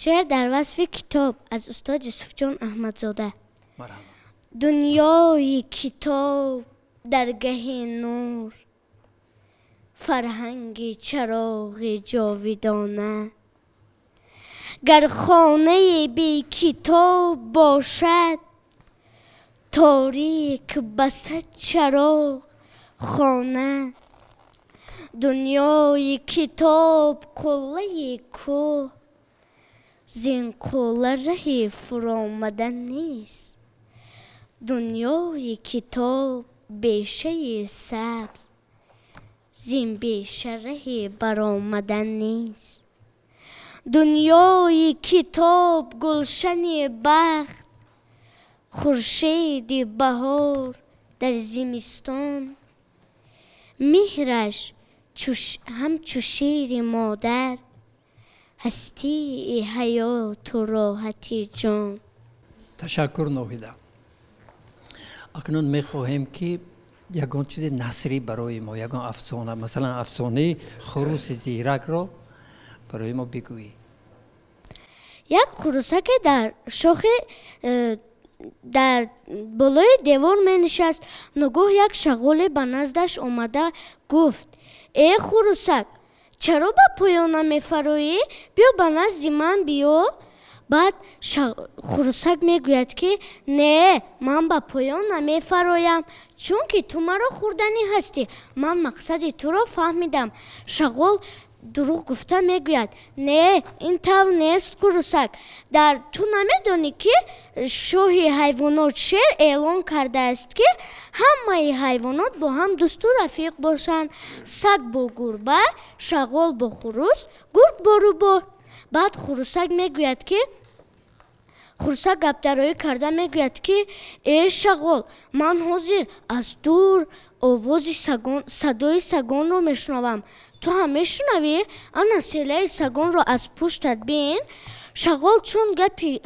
Шеър дар васфи китоб аз устод Юсуфҷон Аҳмадзода. Марҳамат. Дунёи китоб даргаҳи нур, фарҳанги чароғи ҷовидона. Гар хонаи бе китоб бошад, торик басад чароғ хона. Дунёи китоб қуллаи кӯҳ, зин қулла раҳи фуромадан нест. Дунёи китоб бешаи сабз, зин беша раҳи баромадан нест. Дунёи китоб гулшани бахт, хуршеди баҳор дар зимистон. Меҳраш ҳамчу шири модар, ҳастии ҳаёту роҳати ҷон. Ташаккур, Ноҳида. Акнун мехоҳем, ки ягон чизи насрӣ барои мо, ягон афсона, масалан, афсонаи хуруси зиракро барои мо бигӯӣ. Як хурусаке дар шохи дар болои девор менишаст. Ногоҳ як шағоле ба наздаш омада гуфт: «Э, хурусак, чаро ба поён намефароӣ? Биё, ба назди ман биё». Баъд хурусак мегӯяд, ки «Не, ман ба поён намефароям, чунки ту маро хӯрданӣ ҳастӣ. Ман мақсади туро фаҳмидам». Шағол дурӯғ гуфта мегӯяд: «Не, ин тавр нест, хурусак. Дар ту намедонӣ, ки шоҳи ҳайвонот шер эълон кардааст, ки ҳамаи ҳайвонот бо ҳам дӯсту рафиқ бошанд: саг бо гурба, шағол бо хурус, гург бо рӯбоҳ». Баъд хурусак мегӯяд, ки хурусак гапдароӣ карда мегӯяд, ки «Э, шағол, ман ҳозир аз дур овози сагон, садои сагонро мешунавам. Ту ҳам мешунавӣ? Ана селаи сагонро аз пуштат бин». Шағол чун гапи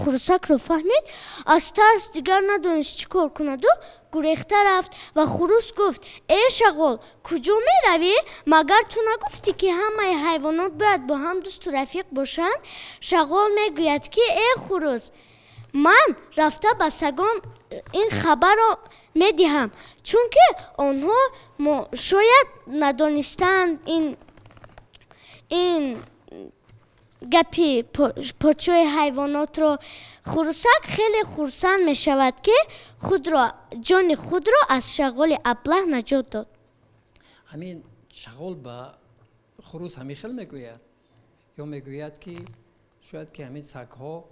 хурусакро фаҳмид, аз тарс дигар надонист, чӣ кор кунаду гурехта рафт. Ва хурус гуфт: «Э, шағол, куҷо меравӣ? Магар ту нагуфтӣ, ки ҳамаи ҳайвонот бояд бо ҳам дӯсту рафиқ бошанд?» Шағол мегӯяд, ки «Э, хурус, ман рафта ба сагон ин хабарро медиҳам, чунки онҳо шояд надонистанд ин гапи подшоҳи ҳайвонотро». Хурусак хеле хурсанд мешавад, ки худро, ҷони худро аз шағоли аблаҳ наҷот дод. Ҳамин шағол ба хурус ҳамин хел мегӯяд ё мегӯяд, ки шояд ки ҳамин сагҳо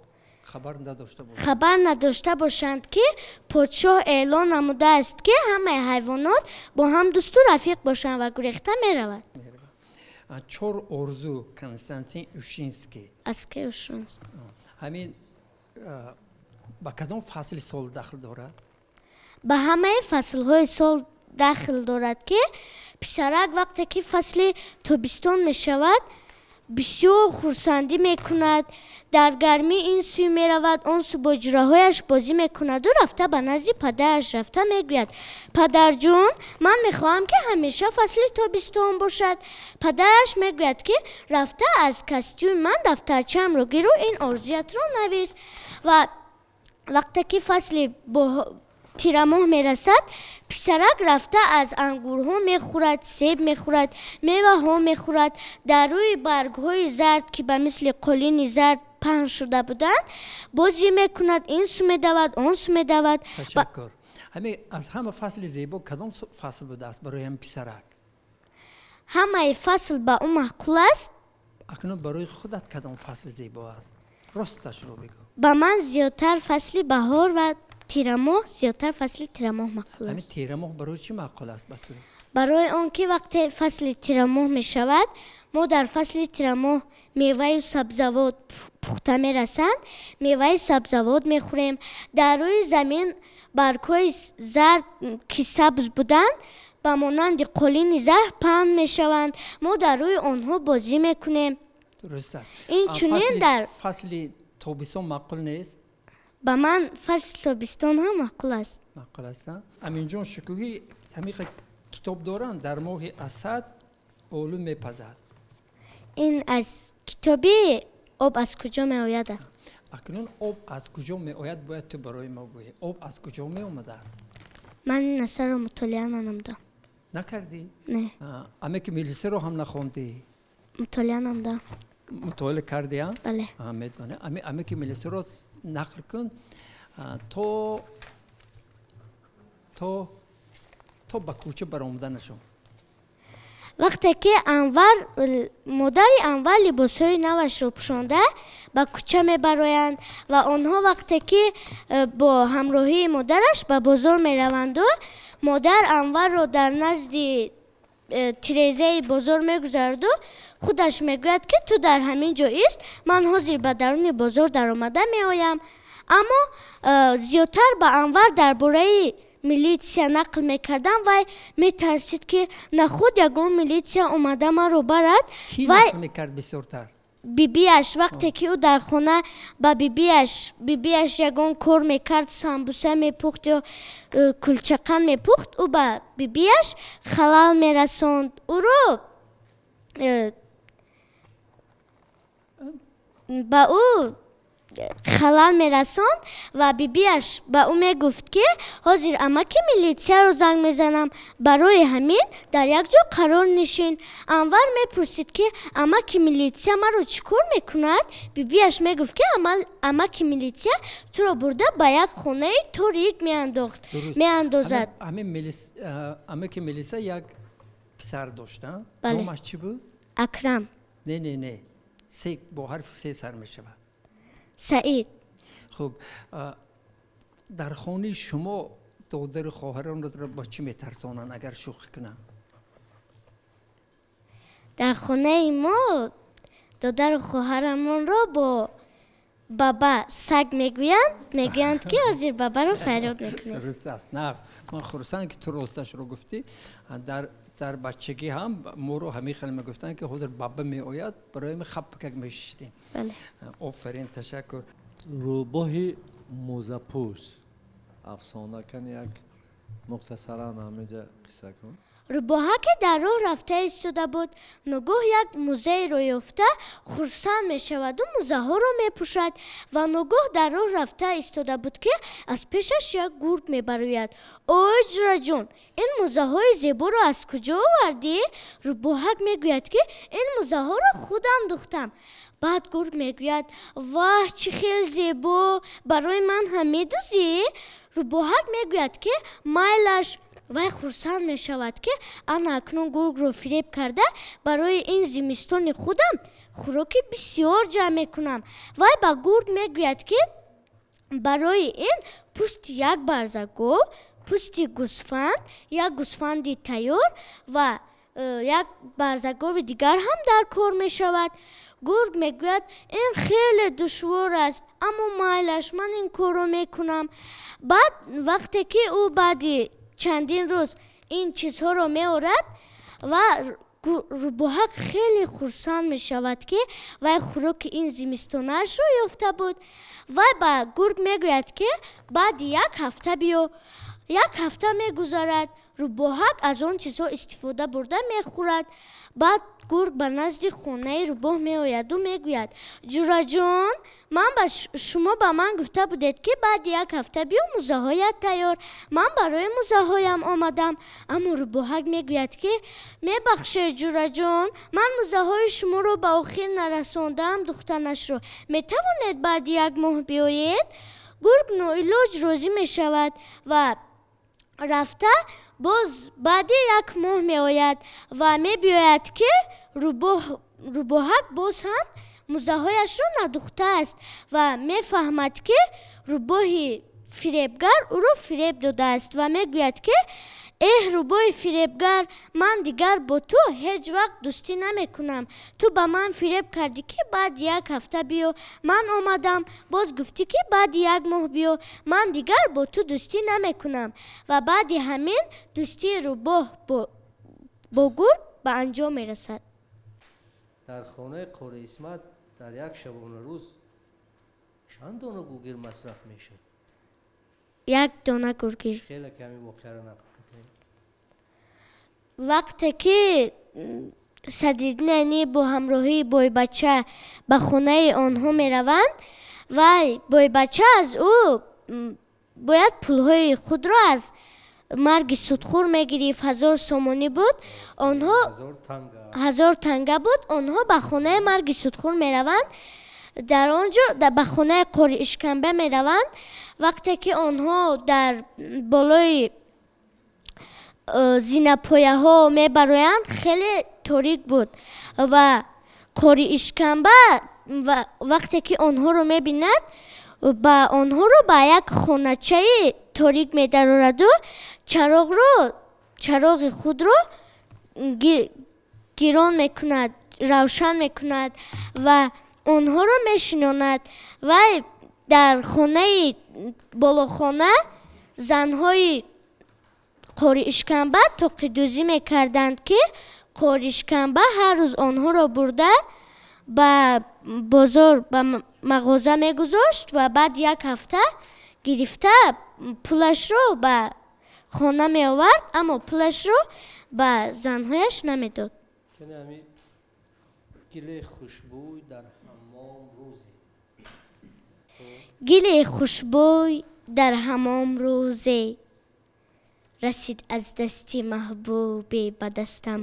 хабар надошта бошанд? Хабар надошта бошанд, ки подшоҳ эълон намудааст, ки ҳамаи ҳайвонот бо ҳам дӯсту рафиқ бошанд, ва гурехта меравад. Чор орзу, Константин Ушинский. Аз ки Ушинский? Ҳамин ба кадом фасли сол дахл дорад? Ба ҳамаи фаслҳои сол дахл дорад, ки писарак вақте ки фасли тобистон мешавад, бисёр хурсандӣ мекунад, дар гармӣ ин сӯй меравад, он сӯ, бо ҷураҳояш бозӣ мекунаду рафта ба назди падараш рафта мегӯяд: «Падарҷон, ман мехоҳам, ки ҳамеша фасли тобистон бошад». Падараш мегӯяд, ки «Рафта аз костюми ман дафтарчаамро гиру ин орзуятро навис». Ва вақте ки фасли тирамоҳ мерасад, писарак рафта аз ангурҳо мехӯрад, себ мехӯрад, меваҳо мехӯрад, дар рӯи баргҳои зард, ки ба мисли қолини зард паҳн шуда буданд, бозӣ мекунад, ин сӯ медавад, он сӯ медавад. Ташаккур. Ҳамин аз ҳама фасли зебо кадом фасл будааст барои ҳамин писарак? Ҳамаи фасл ба ӯ маъқул аст. Акнун барои худат кадом фасл зебо аст? Росташро бигӯ. Ба ман зиёдтар фасли баҳор ва тирамоҳ, зиёдтар фасли тирамоҳ маъқул Ҳамин аст. Тирамоҳ барои чӣ маъқул аст ба ту? Барои он ки вақте фасли тирамоҳ мешавад, мо дар фасли тирамоҳ меваю сабзавот пухта мерасанд, меваи сабзавот мехӯрем, дар рӯи замин баргҳои зард, ки сабз буданд, ба монанди қолини зард паҳн мешаванд, мо дар рӯи онҳо бозӣ мекунем. Дуруст аст. Инчунин дар Фасли тобистон маъқул нест? Ба ман фасли тобистон ҳам маъқул аст. Маъқул аст. Аминҷон Шукӯҳӣ ҳамин китоб доранд, «Дар моҳи асад олу мепазад». Ин аз китоби Об аз куҷо меояд? Акнун об аз куҷо меояд, бояд ту барои мо гӯӣ. Об аз куҷо меомадааст? Ман ин асарро мутолиа нанамудам. Накардӣ? Не. Амаки милисаро ҳам нахондӣ? Мутолиа намудам. Мутолиа кардӣ? Бале. Медонӣ. Амаки милисаро нақл кун то то то ба кӯча баромаданашон. Вақте ки Анвар, модари Анвар либосҳои навашро пӯшонда ба кӯча мебароянд ва онҳо вақте ки бо ҳамроҳии модараш ба бозор мераванду, модар Анварро дар назди тирезаи бозор мегузараду худаш мегӯяд, ки ту дар ҳамин ҷо ист, ман ҳозир ба даруни бозор даромада меоям. Аммо зиёдтар ба Анвар дар бораи милитсия нақл мекардам, вай метарсид, ки нахуд ягон милитсия омада маро барад. Кӣ нақл мекард бисёртар? Бибиаш. Вақте ки ӯ дар хона ба бибиаш ягон кор мекард, самбуса мепухт ё кулчақан мепухт, ӯ ба бибиаш халал мерасонд, ӯро ба ӯ халал мерасонд ва бибиаш ба ӯ мегуфт, ки ҳозир амаки милитсияро занг мезанам, барои ҳамин дар як ҷо қарор нишин. Анвар мепурсид, ки амаки милитсия маро чӣ кор мекунад? Бибиаш мегуфт, ки амаки милитсия туро бурда ба як хонаи торик меандохт, меандозад. Амаки милитсия як писар дошт, номаш чӣ буд? Акрам. Не, не, не, се, бо ҳарфи се сар мешавад. Саид. Хуб, дар хонаи шумо додару хоҳаронро бо чӣ метарсонанд, агар шӯхӣ кунанд? Дар хонаи мо додару хоҳарамонро бо баба саг мегӯянд, ки ҳозир бабаро фарёд мекунем. Дуруст аст, нағз. Ман хурсанд, ки ту росташро гуфтӣ. Дар бачагӣ ҳам моро ҳамин хел мегуфтанд, ки ҳозир баба меояд, барои мо хаппакак мешиштем. Офарин, ташаккур. Рӯбоҳи мӯзапӯш афсона кани, як мухтасаран ҳамиҷа қисса кун. Рӯбоҳаке дар роҳ рафта истода буд. Ногоҳ як музееро ёфта хурсанд мешаваду музаҳоро мепӯшад ва ногоҳ дар роҳ рафта истода буд, ки аз пешаш як гург мебарояд. Ой, ҷураҷон, ин музаҳои зеборо аз куҷо овардӣ? Рӯбоҳак мегӯяд, ки ин музаҳоро худам духтам. Баъд гург мегӯяд: ваҳ, чӣ хел зебо, барои ман ҳам медузӣ? Рӯбоҳак мегӯяд, ки майлаш. Вай хурсанд мешавад, ки ана акнун гургро фиреб карда барои ин зимистони худам хӯроки бисёр ҷамъ мекунам. Вай ба гург мегӯяд, ки барои ин пӯсти як барзагов, пӯсти гӯсфанд, як гӯсфанди тайёр ва як барзагови дигар ҳам дар кор мешавад. Гург мегӯяд: ин хеле душвор аст, аммо майлаш, ман ин корро мекунам. Баъд вақте ки ӯ баъди чандин рӯз ин чизҳоро меорад ва рӯбоҳак хеле хурсанд мешавад, ки вай хӯроки ин зимистонаашро ёфта буд. Вай ба гург мегӯяд, ки баъди як ҳафта биё. Як ҳафта мегузарад, рӯбоҳак аз он чизҳо истифода бурда мехӯрад. Баъд гург ба назди хонаи рӯбоҳ меояду мегӯяд: ҷураҷон, ман ба шумо ба ман гуфта будед, ки баъди як ҳафта биё, музаҳоят тайёр, ман барои музаҳоям омадам. Аммо рӯбоҳак мегӯяд, ки мебахшед, ҷураҷон, ман музаҳои шуморо ба охир нарасондаам духтанашро, метавонед баъди як моҳ биёед? Гург ноилоҷ розӣ мешавад ва рафта боз баъди як моҳ меояд ва мебиёяд, ки рӯбоҳак боз ҳам музаҳояшро надухтааст ва мефаҳмад, ки рӯбоҳи фиребгар ӯро фиреб додааст ва мегӯяд, ки эҳ, рӯбоҳи фиребгар, ман дигар бо ту ҳеҷ вақт дӯстӣ намекунам. Ту ба ман фиреб кардӣ, ки баъди як ҳафта биё, ман омадам, боз гуфтӣ, ки баъди як моҳ биё, ман дигар бо ту дӯстӣ намекунам. Ва баъди ҳамин дӯстии рӯбоҳ бо гург ба анҷом мерасад. Дар хонаи Қори Исмат дар як шабонарӯз чанд дона гугир масраф мешуд? Як дона гургир. Хеле ками воқеаро нақл кардем. Вақте ки Садриддин Айнӣ бо ҳамроҳии бойбача ба хонаи онҳо мераванд ва бойбача аз ӯ бояд пулҳои худро аз марги судхӯр мегирифт. 1000 сомонӣ буд, онҳо 1000 танга буд. Онҳо ба хонаи марги судхӯр мераванд. Дар он ҷо ба хонаи қори Ишкамба мераванд. Вақте ки онҳо дар болои зинапояҳо мебароянд, хеле торик буд ва қори Ишкамба вақте ки онҳоро мебинад, ба онҳоро ба як хоначаи торик медарораду чароғи худро гирон мекунад, равшан мекунад ва онҳоро мешинонад. Ва дар хонаи болохона занҳои қори Ишкамба тоқидӯзӣ мекарданд, ки қори Ишкамба ҳар рӯз онҳоро бурда ба бозор, ба мағоза мегузошт ва баъд як ҳафта гирифта пулашро ба хона меовард, аммо пулашро ба занҳояш намедод. Гили хушбӯй дар ҳаммом рӯзе. Гили хушбӯй дар ҳаммом рӯзе расид аз дасти маҳбубе ба дастам.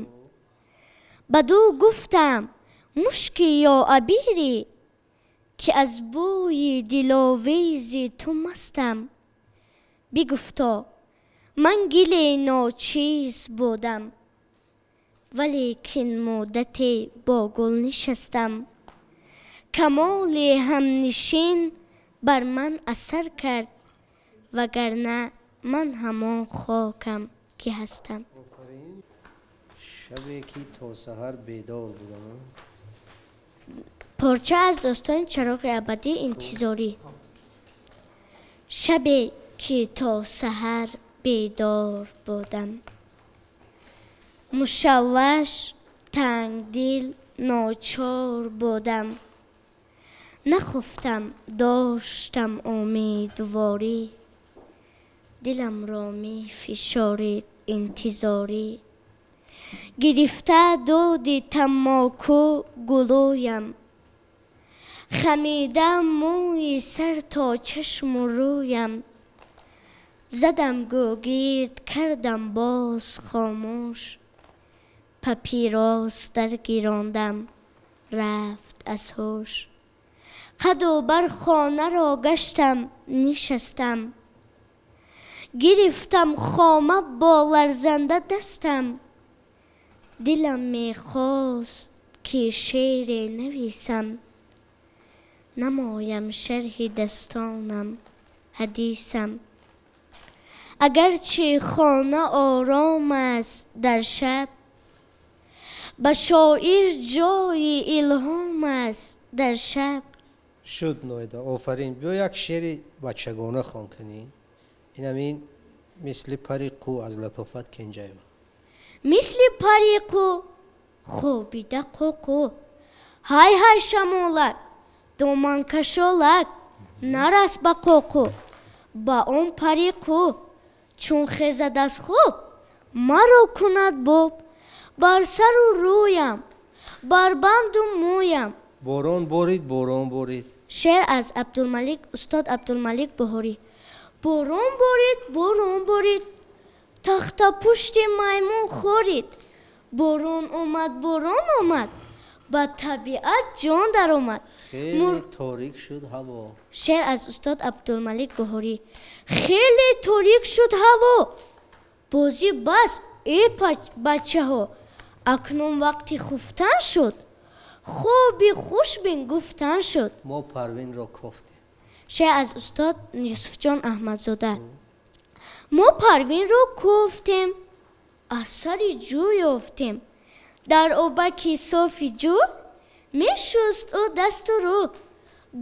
Баду гуфтам мушки ё абире, ки аз бӯи диловези ту мастам. Бигуфто ман гили ночиз будам, валекин муддате бо гул нишастам. Камоли ҳамнишин бар ман асар кард, вагарна ман ҳамон хокам ки ҳастам. Офарин. Шабе ки то саҳар бедор будам. Порча аз достони Чароғи абадӣ интизорӣ. Шабе ки то саҳар бедор будам, мушавваш, тангдил, ночор будам. Нахуфтам, доштам умедворӣ, диламро мефишорид интизорӣ. Гирифта дуди тамоку гулӯям, хамида мӯи сар то чашму рӯям. Задам гӯгирд, кардам боз хомӯш, папирос даргирондам, рафт аз ҳуш. Қаду бар хонаро гаштам, нишастам, гирифтам хома бо ларзанда дастам. Дилам мехост ки шеъре нависам, намоям шарҳи дастонам ҳадисам. Агарчи хона ором аст дар шаб, ба шоир ҷои илҳом аст дар шаб. Шуд, Ноида, офарин. Биё як шеъри бачагона хон кунӣ. Ин ҳамин мисли пари қӯ аз Латофат Кенҷаева. Мисли пари қӯ хобида қӯқӯ, ҳай ҳай шамолак, доманкашолак, нарас ба қоқу, ба он пари қӯ, чун хезад аз хоб, маро кунад боб. Бар сару рӯям, бар банду мӯям. Борон борид, борон борид. Шеър аз Абдулмалик, устод Абдулмалик Буҳорӣ. Борон борид, борон борид, тахтапушти маймун хорид. Борон омад, борон омад, ба табиат ҷон даромад. Хеле торик шуд ҳаво. Шеър аз устод Абдулмалик Буҳорӣ. Хеле торик шуд ҳаво, бозӣ бас, э бачаҳо, акнун вақти хуфтан шуд, хоби хушбин гуфтан шуд. Мо Парвинро кофтем. Шеър аз устод Юсуфҷон Аҳмадзода. Мо Парвинро кофтем, аз сари ҷӯ ёфтем. Дар обаки софи ҷӯ мешуст ӯ дасту рӯ.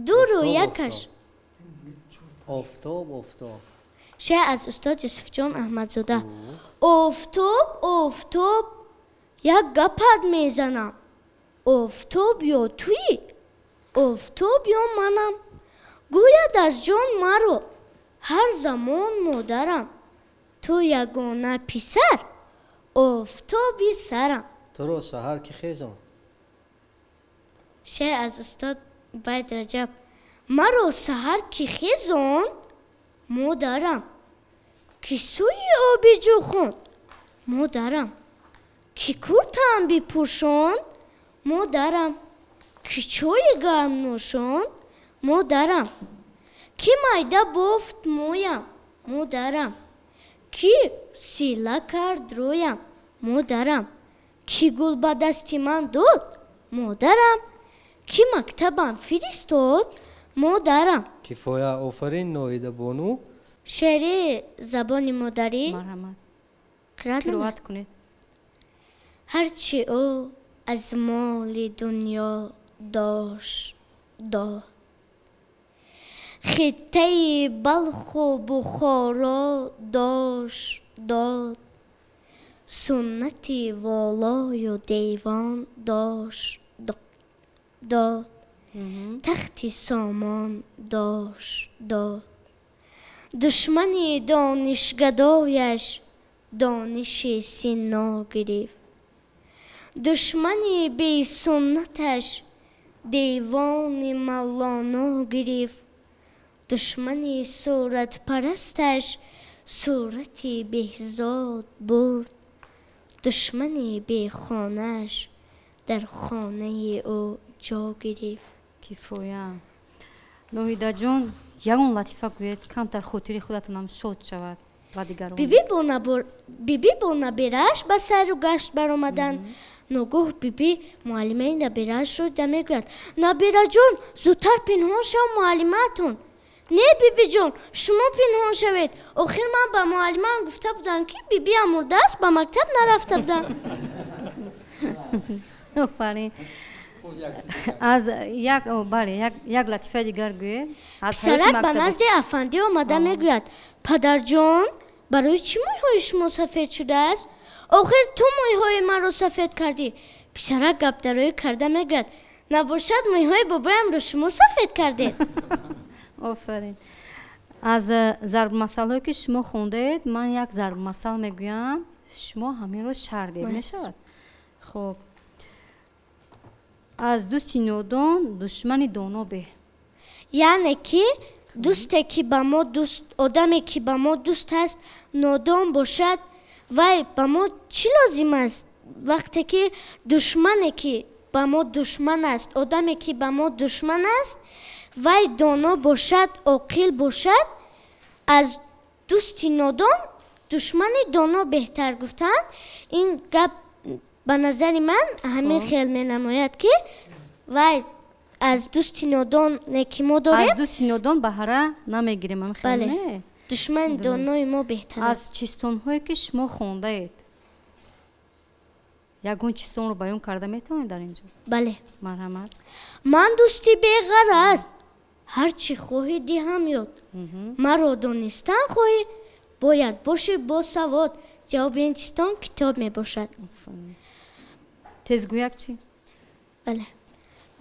Дуру якаш. Офтоб, офтоб. Шеър аз устод Юсуфҷон Аҳмадзода. Офтоб, офтоб, як гапат мезанам. Офтоб ё туӣ, офтоб ё манам. Гӯяд аз ҷон маро ҳар замон модарам. Ту ягона писар, офтоби сарам. Туро саҳар ки хезон? Шеър аз устод Убайд Раҷаб. Маро саҳар ки хезонд? Модарам. Ки сӯи оби ҷӯ хонд? Модарам. Ки куртаам бипӯшонд? Модарам. Ки чойи гарм нӯшонд? Модарам. Ки майда бофт мӯям? Модарам. Ки сила кард рӯям? Модарам. Ки гул ба дасти ман дод? Модарам. Ки мактабам фиристод? Модарам. Кифоя, офарин, Ноҳида бону. Шеъри забони модарӣ. Марҳамат. Қироат намоед. Қироат кунед. Ҳарчи ӯ аз моли дунё дошт дод, хиттаи Балху Бухоро дошт дод, суннати волою девон дошт дод, тахти сомон дошт дод, душмани донишгадояш дониши сино гирифт, душмани бесуннаташ девони Мавлоно гирифт, душмани суратпарасташ сурати беҳзод бурд, душмани бехонаш дар хонаи ӯ ҷо гирифт. Кифоя. Ноҳидаҷон, ягон латифа гӯед, камтар хотири худатонам шод шавад ва дигарон. Биби бо набирааш ба сайру гашт баромаданд. Ногоҳ биби муаллимаи набираашро дида мегӯяд: набираҷон, зудтар пинҳон шав муаллимаатон. Не, бибиҷон, шумо пинҳон шавед. Охир ман ба муаллимаам гуфта будам, ки бибиам мурдааст, ба мактаб нарафта будам. Офарин. Аз як, бале, як латифаи дигар гӯед. Аз ҳаёти Писарак ба мактаб. назди афандӣ омада мегӯяд: падарҷон, барои чӣ мӯйҳои шумо сафед шудааст? Охир ту мӯйҳои маро сафед кардӣ. Писарак гапдароӣ карда мегӯяд: набошад мӯйҳои бобоямро шумо сафед кардед. Офарин. Аз зарбмасалҳое ки шумо хондаед, ман як зарбмасал мегӯям, шумо ҳаминро шарҳ диҳед, мешавад? Хуб, аз дӯсти нодон душмани доно беҳ. Яъне ки дӯсте ки ба мо дӯст, одаме ки ба мо дӯст аст, нодон бошад, вай ба мо чӣ лозим аст? Вақте ки душмане ки ба мо душман аст, одаме ки ба мо душман аст, вай доно бошад, оқил бошад, аз дӯсти нодон душмани доно беҳтар гуфтанд. Ин гап ба назари ман ҳамин хел менамояд, ки вай аз дӯсти нодоне ки мо дорем, аз дӯсти нодон баҳра намегирем, ҳамин хел Бале. не? Душмани Дуруст. донои мо беҳтар Аз аст. чистонҳое ки шумо хондаед, ягон чистонро баён карда метавонед дар ин ҷо? Бале. Марҳамат. Ман дӯсти беғараз, ҳар чӣ хоҳӣ диҳам ёд. Маро донистан хоҳӣ, бояд бошӣ босавод. Ҷавоби ин чистон китоб мебошад. Офарин. Тезгӯяк чӣ? Бале.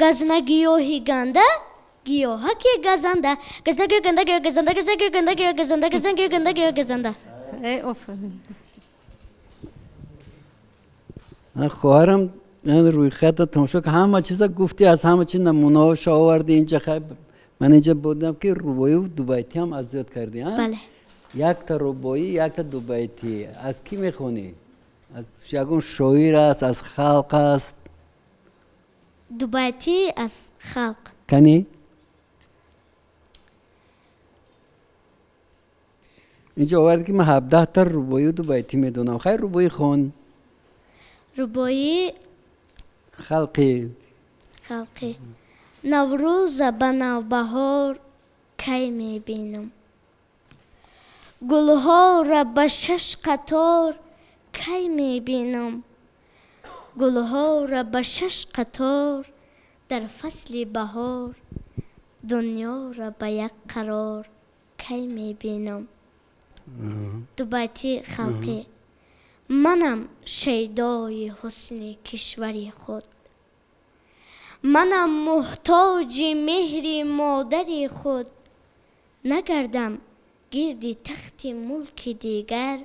Газнагиёҳи ганда, гиёҳаки газанда. Газнагиёҳи ганда, гиёҳ газанда, газнагиёҳи ганда, гиёҳ газанда, газнагиёҳи ганда, гиёҳ газанда. Э, офарин. Ман хоҳарам, ман рӯйхата тамошо кардам, ҳама чиза гуфтӣ, аз ҳама чи намунаҳоша овардӣ инҷа. Хай, ман инҷа будам ки рубоию дубайтӣ ҳам аз ёд кардӣ, а? Бале. Якта рубоӣ, якта дубайтӣ. Аз кӣ мехонӣ? Аз ягон шоир аст, аз халқ аст? Дубайтӣ аз халқ. Кани? Инҷо овард ки ман 17 рубоию дубайтӣ медонам. Хай, рубоӣ хон. Рубоӣ халқӣ. Халқӣ. Наврӯза ба навбаҳор кай мебинам, гулҳоро ба шаш қатор кай мебинам, гулҳоро ба шаш қатор дар фасли баҳор, дунёро ба як қарор кай мебинам. Дубайти халқӣ. Манам шайдои ҳусни кишвари худ, манам муҳтоҷи меҳри модари худ, нагардам гирди тахти мулки дигар,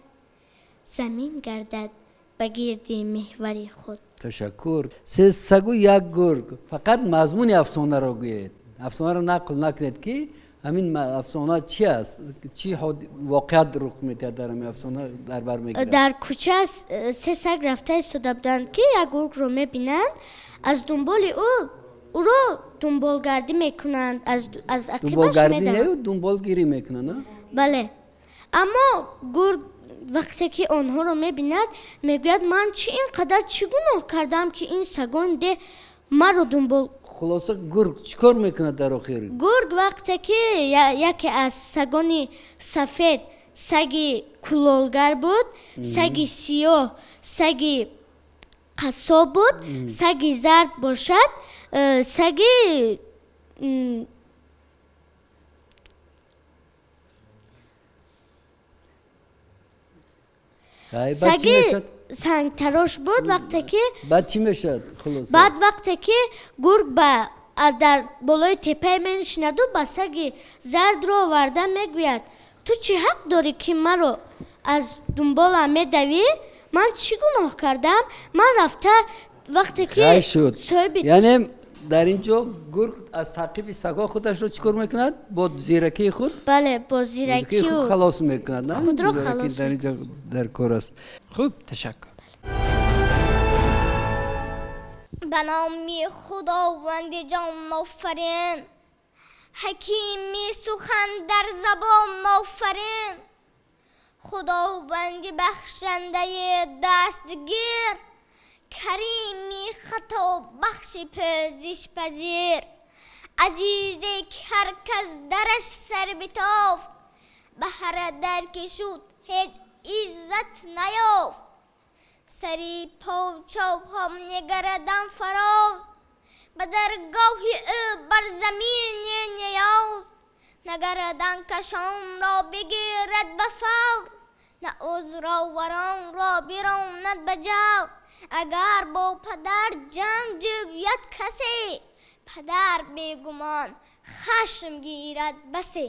замин гардад Ба гирди меҳвари худ. Ташаккур. Се сагу як гург. Фақат мазмуни афсонаро гӯед, афсонаро нақл накунед, ки ҳамин афсона чи аст, чӣ воқеат рух медиҳад дар ҳамин афсона дар бар мегирад. Дар кӯча се саг рафта истода буданд, ки як гургро мебинанд, аз дунболи ӯ ӯро дунболгардӣ мекунанд, аз ақибаш дунболгардӣ не, дунболгирӣ мекунанд. Бале, аммо гург вақте ки онҳоро мебинад, мегӯяд: ман чӣ ин қадар чӣ гуноҳ кардам, ки ин сагон де маро дунбол. Хулоса, гург чӣ кор мекунад дар охир? Гург вақте ки яке аз сагони сафед саги кулолгар буд, саги сиёҳ саги қассоб буд, саги зард бошад саги саги сангтарош буд. Вақте ки баъд чӣ мешавад хулоса? Баъд вақте ки гург ба дар болои теппае менишинаду ба саги зардро оварда мегӯяд: ту чӣ ҳақ дорӣ, ки маро аз дунболам медавӣ? Ман чӣ гуноҳ кардам? Ман рафта вақте ки хай шуд. Яъне дар ин ҷо гург аз таъқиби сагҳо худашро чӣ кор мекунад? Бо зиракии худ? Бале, бо зиракии худ халос мекунад. Худро халос. Дар ин ҷо дар кор аст. Хуб, ташаккур. Ба номи Худованди ҷонофарин, ҳакими сухан дар забонофарин, Худованди бахшандаи дастгир, карими хатобахши пӯзишпазир, азизе ки ҳар кас дараш сар битофт, ба ҳар дар ки шуд ҳеҷ иззат наёфт. Сари подшоҳам нигарадам фароз, ба даргоҳи ӯ бар замини ниёз. Нагарадан кашонро бигирад ба фавр, на узроваронро биронад ба ҷавр. Агар бо падар ҷанг ҷӯяд касе, падар бегумон хашм гирад басе.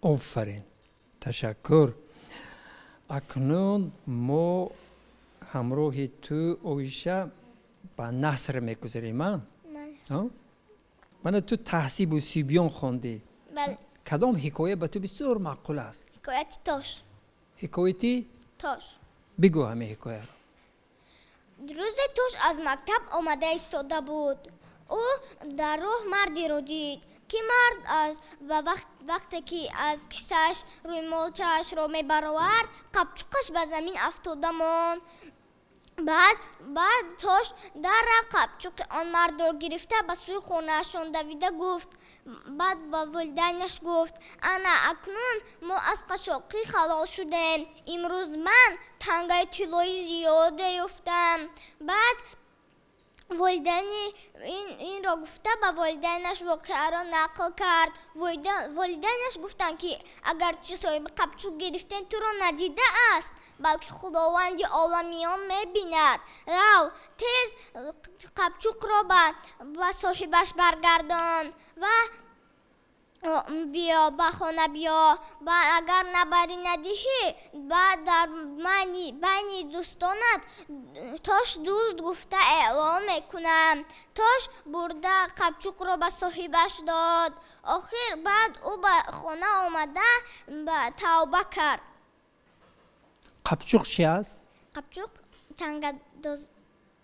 Офарин, ташаккур. Акнун мо ҳамроҳи ту, Оиша, ба наср мегузарем. Мана ту таҳсибу сибён хондӣ. Кадом ҳикоя ба ту бисёр маъқул аст? Ҳикояти Тош. Ҳикояти Тош. Бигӯ ҳамин ҳикояро. Рӯзе Тош аз мактаб омада истода буд. Ӯ дар роҳ мардеро дид, ки мард аз ба вақте ки аз кисааш рӯймолчаашро мебаровард, қапчуқаш ба замин афтода монд. Баъд Тош дарра қапчуқи он мардро гирифта ба сӯи хонаашон давида гуфт. Баъд ба волидайнаш гуфт: ана акнун мо аз қашоқӣ халос шудем. Имрӯз ман тангаи тиллои зиёде ёфтам. Баъд волидайни инро гуфта ба волидайнаш воқеаро нақл кард. Волидайнаш гуфтанд, ки агарчи соҳиби қапчуқ гирифтен туро надидааст, балки Худованди оламиён мебинад. Рав, тез қапчуқро ба соҳибаш баргардон ва биё ба хона биё. Ва агар набарӣ надиҳӣ, баъд дар байни дӯстонат Тош дузд гуфта эълон мекунам. Тош бурда қапчуқро ба соҳибаш дод. Охир баъд ӯ ба хона омада тавба кард. Қапчуқ чи аст? Қапчуқ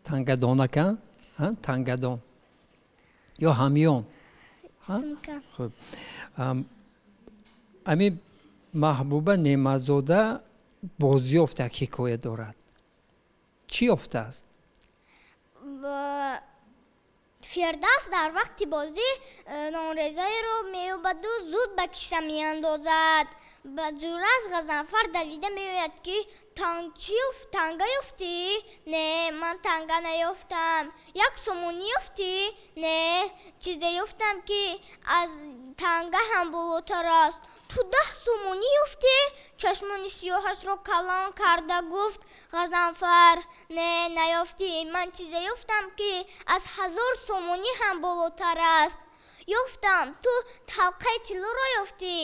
тангадонака, тангадон ё ҳамён. Хуб, ами Маҳбуба Неъматзода бозёфт як ҳикоя дорад. Чӣ ёфтааст? Фирдавс дар вақти бозӣ нонрезаеро меёбаду зуд ба киса меандозад. Ба ҷураш Ғазанфар давида меояд, ки танга ёфтӣ? Не, ман танга наёфтам. Як сомонӣ ёфтӣ? Не, чизе ёфтам, ки аз танга ҳам болотар аст. Ту 10 сомонӣ ёфтӣ? Чашмони сиёҳашро калон карда гуфт Ғазанфар. Не, наёфтӣ. Ман чизе ёфтам, ки аз 1000 сомонӣ ҳам болотар аст. Ёфтам, ту ҳалқаи тиллоро ёфтӣ.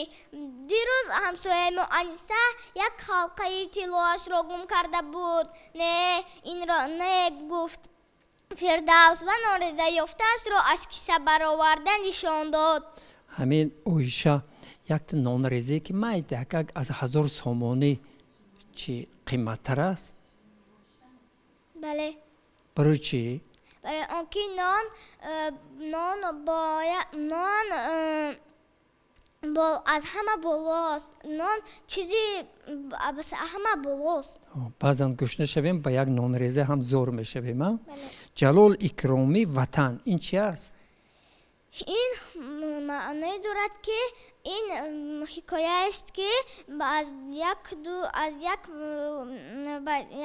Дирӯз ҳамсояи мо Аниса як ҳалқаи тиллоашро гум карда буд. Не, инро не, гуфт Фирдавс ва нонреза ёфтаашро аз киса бароварда нишон дод. Ҳамин Оиша, якта нонрезе ки майдакак аз 1000 сомонӣ чӣ қиматтар аст? Бале. Барои чӣ? Барои он ки нон нон аз ҳама болост. Нон чизи аз ҳама болост. Баъзан гушна шавем, ба як нонреза ҳам зор мешавем. Ҷалол Икромӣ, Ватан ин чи аст? Ин маъное дорад, ки ин ҳикояест, ки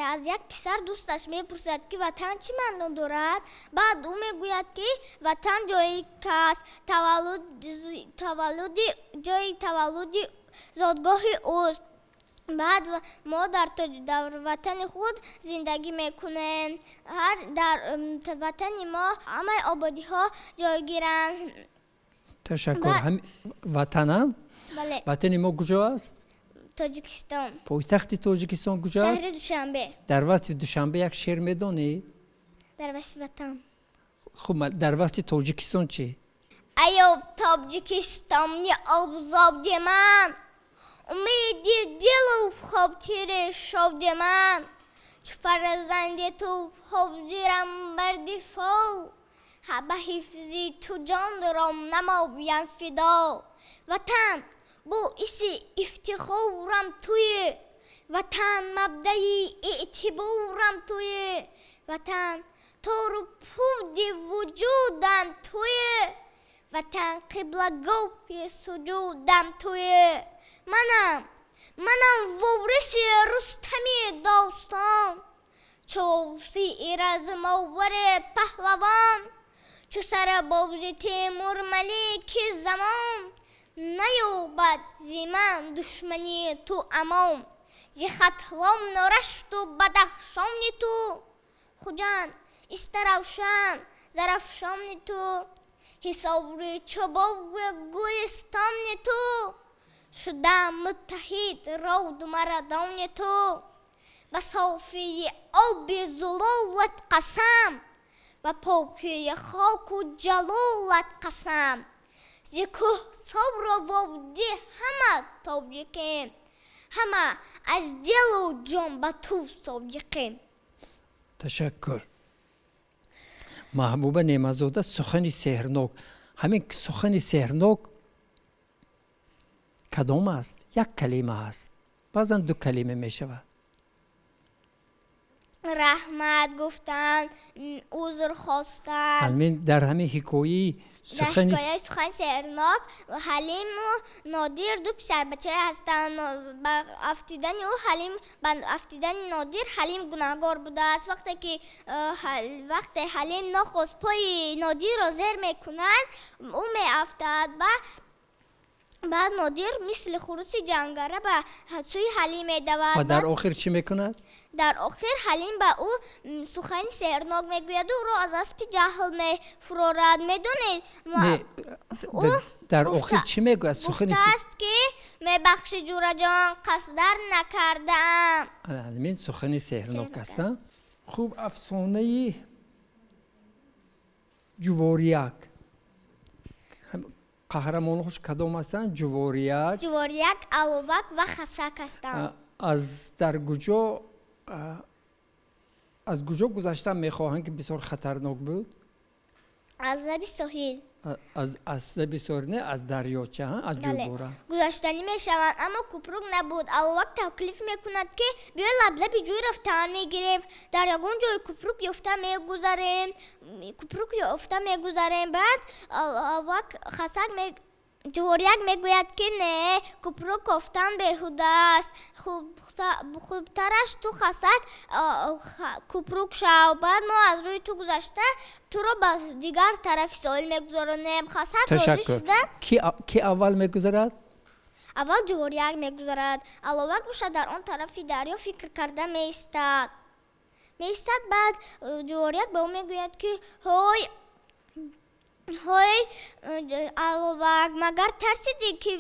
аз як писар дӯсташ мепурсад, ки ватан чӣ маъно дорад. Баъд ӯ мегӯяд, ки ватан ҷои кас таваллуди, ҷои таваллуди, зодгоҳи ӯст. Баъд мо дар ватани худ зиндагӣ мекунем. Ҳар дар ватани мо ҳамаи ободиҳо ҷойгиранд. Ташаккур. Ватанам? Бале. Ватани мо куҷо аст? Тоҷикистон. Пойтахти Тоҷикистон куҷо аст? Шаҳри Душанбе. Дар васфи Душанбе як шеър медонӣ? Дар васфи ватан? Хуб, дар васфи Тоҷикистон чӣ? Аё Тоҷикистони обзоди ман, умеди дилу хотири шоди ман, чу фарзанди ту ҳозирам бар дифоъ, ба ҳифзи ту ҷонро намоям фидо. Ватан, боиси ифтихорам туӣ, ватан, мабдаи эътиборам туӣ, ватан, тору пуди вуҷудам туӣ, ватан, қиблагоҳи суҷудам туӣ. Манам вориси Рустами достон, чу размовари паҳлавон, чу сарбози Темурмалики замон. Наёбад зи ман душмани ту амон, зи Хатлону Рашту Бадахшони ту, Хуҷанд, Истаравшан, Зарафшони ту, Ҳисори, Чобови, Гулистони ту. Шудам муттаҳид роду мардони ту. Ба софии оби зулолат қасам, ба покии хоку ҷалолат қасам. Зи кӯҳсору водӣ ҳама тоҷикем, ҳама аз дилу ҷон ба ту содиқем. Ташаккур. Маҳбуба Неъматзода, сухани сеҳрнок. Ҳамин сухани сеҳрнок кадом аст? Як калима аст, баъзан ду калима мешавад. Раҳмат гуфтан, узр хостан. Ҳамин дар ҳамин ҳикояи сухани ҳикояи сухани сеҳрнок Ҳалиму Нодир ду писарбачае ҳастанд. Ба афтидани ӯ Ҳалим, ба афтидани Нодир Ҳалим гунаҳгор будааст. Вақте ки вақте Ҳалим нохост пои Нодирро зер мекунад, ӯ меафтад. Баъд Нодир мисли хуруси ҷангара ба сӯи Ҳалим медавад. Ва дар охир чӣ мекунад? Дар охир Ҳалим ба ӯ сухани сеҳрнок мегӯяду ӯро аз аспи ҷаҳл мефурорад. Медонед, дар охир чӣ мегӯяд? Гуфтааст, ки мебахши, ҷураҷон, қасдан накардаам. Ҳамин сухани сеҳрнок аст. Хуб, афсонаи ҷуворияк, қаҳрамонҳош кадом ҳастанд? Ҷуворияк. Ҷуворияк, Аловак ва Хасак ҳастанд. Аз дар куҷо, аз куҷо гузаштан мехоҳанд, ки бисёр хатарнок буд? Аз лаби соҳил. Аз лаби соҳил не, аз дарёча, аз ҷӯйбора. Гузаштанӣ мешаванд, аммо купрук набуд. Аловак таклиф мекунад, ки биё лаблаби ҷӯй рафтан мегирем, дар ягон ҷой купрук ёфта мегузарем, купрук ёфта мегузарем. Баъд Аловак, Хасак, ҷуворияк мегӯяд, ки не, купрук кофтан беҳуда аст, хубтараш ту, Хасак, купрук шав, баъд мо аз рӯи ту гузашта туро ба дигар тарафи соҳил мегузаронем. Хасак розӣ шуда. Ки аввал мегузарад? Аввал ҷуворияк мегузарад. Аловак бошад, дар он тарафи дарё фикр карда меистад. Баъд ҷуворияк ба ӯ мегӯяд, ки ҳой Ҳой аловак, магар тарсидӣ, ки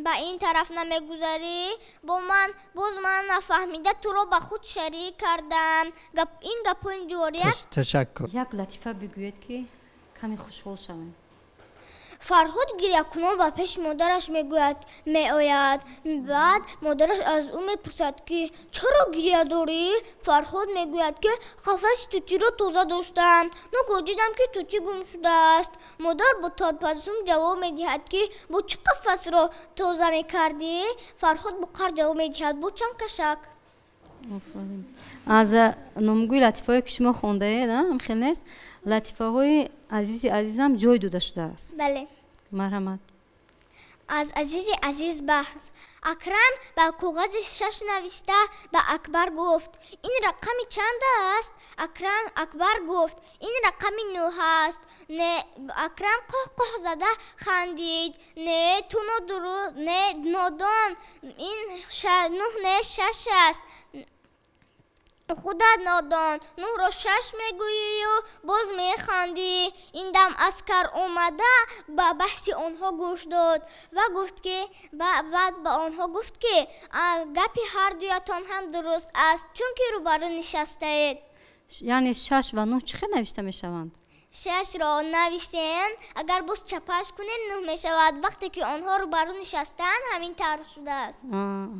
ба ин тараф намегузарӣ? Бо ман боз ман нафаҳмида туро ба худ шарик кардам. Ин гапҳои ҷория. Ташаккур. Як латифа бигӯед, ки каме хушҳол шавем. Фарҳод гирякунон ба пеши модараш мегӯяд, меояд. Баъд модараш аз ӯ мепурсад, ки чаро гиря дорӣ? Фарҳод мегӯяд, ки қафаси тутиро тоза доштам, ногоҳ дидам, ки тутӣ гум шудааст. Модар бо табассум ҷавоб медиҳад, ки бо чӣ қафасро тоза мекардӣ? Фарҳод бо қаҳр ҷавоб медиҳад: бо чанд кашак. Аз номгӯи латифаҳое, ки шумо хондаед, хел нест, латифаҳои азизи азизам ҷой дода шудааст. Бале. Марҳамат. Аз азизи азиз баҳс. Акрам ба коғази шаш нависта ба Акбар гуфт: ин рақами чанд аст? Акрам Акбар гуфт: ин рақами нӯҳ аст. Не. Акрам қоҳ қоҳ зада хандид: не, ту нодуруст, не, нодон, ин нӯҳ не, шаш аст. Худат нодон, нӯҳро шаш мегӯию боз механдӣ. Ин дам аскар омада ба баҳси онҳо гӯш дод ва гуфт, ки баъд ба онҳо гуфт, ки гапи ҳардуятон ҳам дуруст аст, чунки рӯбарӯ нишастаед. Яъне шаш ва нӯҳ чӣ хел навишта мешаванд? Шашро нависем, агар боз чапаш кунем, нӯҳ мешавад. Вақте ки онҳо рӯбарӯ нишастаанд, ҳамин тавр шудааст.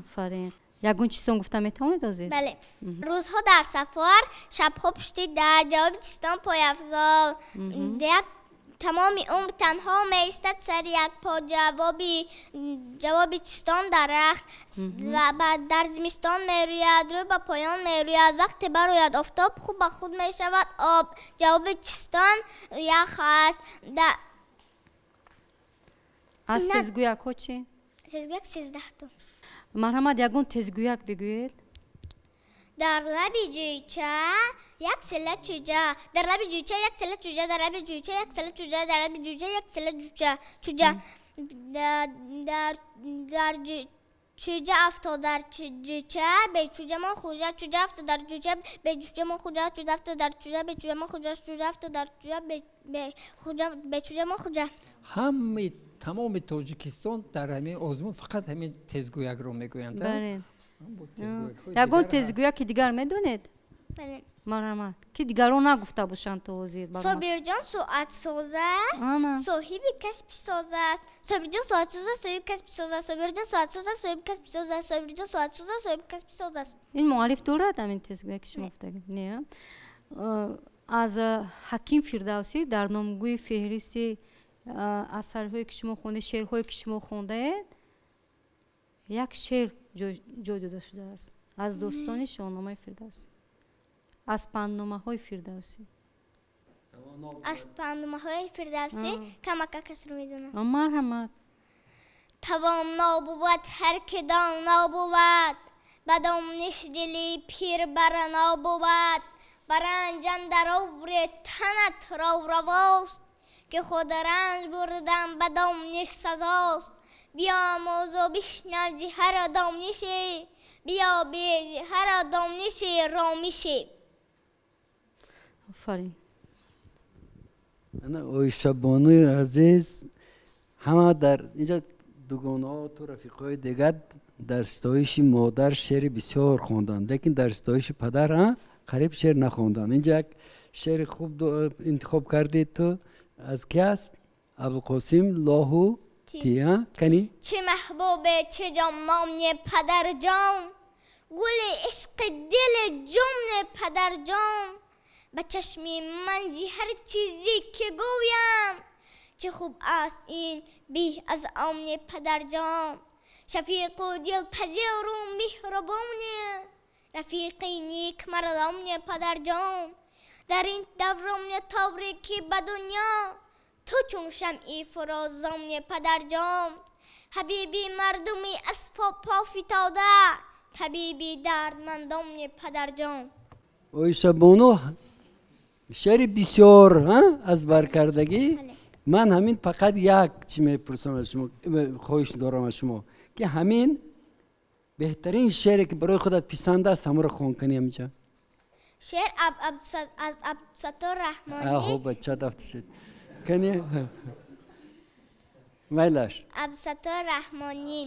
Офарин. Ягон чизон гуфта метавонед ҳозир? Бале. Рӯзҳо дар сафар, шабҳо пушти дар. Ҷавоби чистон пойафзол. Як тамоми умр танҳо меистад сари як по. Ҷавоби чистон дарахт. Ва дар зимистон мерӯяд, рӯ ба поён мерӯяд, вақте барояд офтоб, хуб ба худ мешавад об. Ҷавоби чистон ях аст. Аз тезгӯякҳо чӣ? Тезгӯяк 13то. Марҳамат, ягон тезгӯяк бигӯед. Дар лаби ҷӯйча як села чӯҷа, дар лаби ҷӯйча як села чӯҷа, дар лаби ҷӯйча як села чӯҷа, дар лаби ҷӯйча як села ҷӯча чӯҷа. Дар чӯҷа афтод дар ҷӯйча, бечӯҷа мон хӯҷа. Чӯҷа афтод дар ҷӯйча, бечӯҷа мон хӯҷа. Чӯҷа афтод дар чӯҷа, бечӯҷа мон хӯҷа. Чӯҷа афтод дар чӯҷа, бечӯҷа мон хӯҷа. Ҳамаи тамоми Тоҷикистон дар ҳамин озмун фақат ҳамин тезгӯякро мегӯянд. Бале. Ягон тезгӯяки дигар медонед? Бале. Марҳамат, ки дигарон нагуфта бошанд то ҳозир. Собирҷон соатсоз аст, соҳиби касби соз аст. Собирҷон соатсоз аст, соҳиби касби соз аст. Собирҷон соатсоз аст, соҳиби касби соз аст. Собирҷон соатсоз аст, соҳиби касби соз аст. Ин муаллиф дорад ҳамин тезгӯяки шумо гуфтагӣ? Не. Аз Ҳаким Фирдавсӣ дар номгӯи феҳристи асарҳое, ки шумо хондаед, шеърҳое, ки шумо хондаед, як шеър ҷой дода шудааст аз достони Шоҳномаи Фирдавсӣ, аз пандномаҳои Фирдавсӣ. Аз пандномаҳои Фирдавсӣ камакакашро медонам. Марҳамат. Тавоно бувад ҳар ки доно бувад, ба дониш дили пир барано бувад. Ба ранҷ андар оври танат ров равост, ки худ ранҷ бурдан ба дониш сазост. Биомӯзу бишнав зи ҳар дониши, биёбӣ зи ҳар дониши ромиши. Офарин. Оишабонуи азиз, ҳама дар инҷа дугонаҳо ту рафиқҳои дигар дар ситоиши модар шеъри бисёр хонданд, лекин дар ситоиши падар қариб шеър нахонданд. Инҷа як шеъри хуб интихоб кардӣ ту, аз ки аст? Абдулқосим Лоҳутӣ. Кани? Чӣ маҳбубе, чӣ ҷоннони падарҷон, гули ишқи дили ҷумни падарҷон. Ба чашми ман зи ҳар чизе ки гӯям, чӣ хуб аст ин беҳ аз омни падарҷон. Шафиқу дилпазиру меҳрубоне, рафиқи нек мардомни падарҷон. Дар ин даврони торики ба дунё, ту чун шамъи фурӯзомни падарҷон. Ҳабиби мардуми аз по фитода, табиби дардмандомни падарҷон. Оишабону, шеъри бисёр аз баркардагӣ. Ман ҳамин фақат як чӣ мепурсам аз шумо, хоҳиш дорам аз шумо, ки ҳамин беҳтарин шеъре, ки барои худат писанд аст, ҳамонро хон кунӣ ҳаминҷа. Шеър аз Абдусаттор Раҳмонӣ. Аҳо, бача дафти шед. Кани, майлаш. Абдусаттор Раҳмонӣ.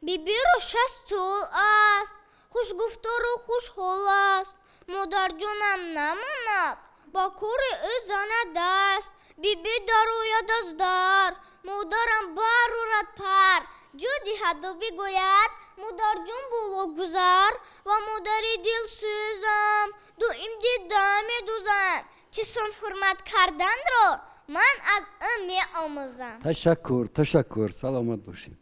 Бибиро 60 сол аст, хушгуфтору хушҳол аст. Модарҷонам намонад, ба кори ӯ занад даст. Биби дарояд аз дар, модарам барорад пар, ҷӯ диҳаду бигӯяд: «Модарҷон, боло гузар». Ва модари дилсӯзам доим дида медӯзам. Чӣ сон ҳурмат карданро ман аз ӯ меомӯзам. Ташаккур, ташаккур, саломат бошед.